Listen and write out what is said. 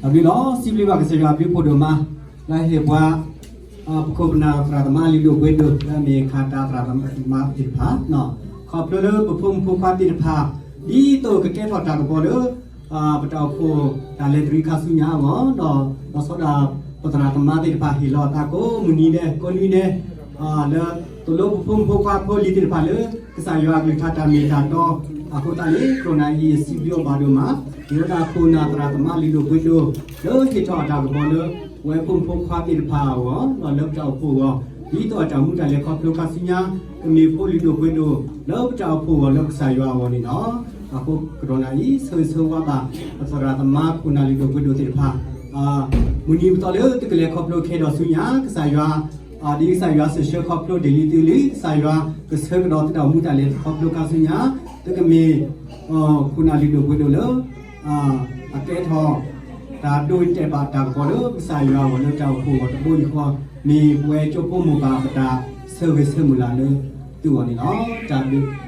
တၢ်ဘျုးလီၤ. စံးဘျုးဘၣ်ကစၢ်ယွၤအဘျုးဖးဒိၣ်မး လၢဟ့ၣ်ပှၤ ပခိၣ်ပနၢ်သရၣ်သမါလုၢ်ဒိၣ်ပှ့ၤဒိၣ် လၢအမ့ၢ်ခးတၢ်သရၣ်သမါသ့ၣ်တဖၣ် ခီဖျိလၢပဖိမုၣ်ဖိခွါသ့ၣ်တဖၣ် ဒ်သိးကကဲထီၣ်တၢ်ကပီၤလၢ ပတၢ်အိၣ်ဖှိၣ်တၢ်လဲၤတရံးခါဆူညါအဂီၢ် ဒီးလီၤဆီဒၣ်ပသရၣ်သမါသ့ၣ်တဖၣ်ဟ့ၣ်လီၤအသးကိးမုၢ်နံၤဒဲး ကိးနွံဒဲး လၢ သိၣ်လိပဖိမုၣ်ဖိခွါဖိလံၤသ့ၣ်တဖၣ်လၢ ကစၢ်ယွၤအကလုၢ်ကထါတၢ်မ့ၢ်တၢ်တီအဃိသတးန့ၣ် တြီနၤအံၤ ယစံးဘျုးအီၤဘၣ်ဒိၣ်မး မ့ၢ်ဝဲဒၣ်ခိၣ်နၢ်သရၣ်သမါလုၢ်ဒိၣ်ပှ့ၤဒိၣ် လၢဟ့ၣ်ထီၣ်အတၢ်ကပီၤလၢ ပဝဲဖိမုၣ်ဖိခွါသ့ၣ်တဖၣ်အဂီၢ် ဒီးလၢပတၢ်အိၣ်ဖှိၣ်အဂီၢ် ဒ်သိးအတၢ်အိၣ်မူတၢ်လဲၤခီဖျိခါဆူညါ ကမ့ၢ်ဖိလုၢ်ဒိၣ်ပှ့ၤဒိၣ် လၢပတၢ်အိၣ်ဖှိၣ်အဂီၢ်လၢကစၢ်ယွၤအဂီၢ်န့ၣ်လီၤ. အဃိကတီၢ်နၢ်အံၤ ဆၢဂ့ၤဆၢဝါဘၣ် ပသရၣ်သမါခိၣ်နၢ်လုၢ်ဒိၣ်ပှ့ၤဒိၣ်သ့ၣ်တဖၣ် မုၢ်နံၤမုၢ်သီလၢသုကလဲၤခီဖျိခဲဒီးဆူညါ ကစၢ်ယွၤ ဒ်ကစၢ်ယွၤစံးဆၢခီဖျိတ့ၢ်လံသုလံ ကစၢ်ယွၤကဆၢကဒီးသုတၢ်အိၣ်မူတၢ်လဲၤခီဖျိခါဆူညါ သုကမ့ၢ် ခိၣ်နၢ်လုၢ်ဒိၣ်ပှ့ၤဒိၣ်လၢ အကဲထီၣ် တၢ်ဒိတဲာ်ဘၣ်တၢ်ကပီၤလၢကစၢ်ယွၤအဂီၢ်လၢတၢ်အိၣ်ဖှိၣ်အဂီၢ်တဘိယူၢ်ဃီ မ့ၢ်ပဝဲကၠိဖိမိၢ်ပၢ်ပတၢ်ဆၢဂ့ၤဆၢမုၢ်လၢ်လၢသုဂီၢ်န့ၣ်လီၤ. တၢ်ဘျုး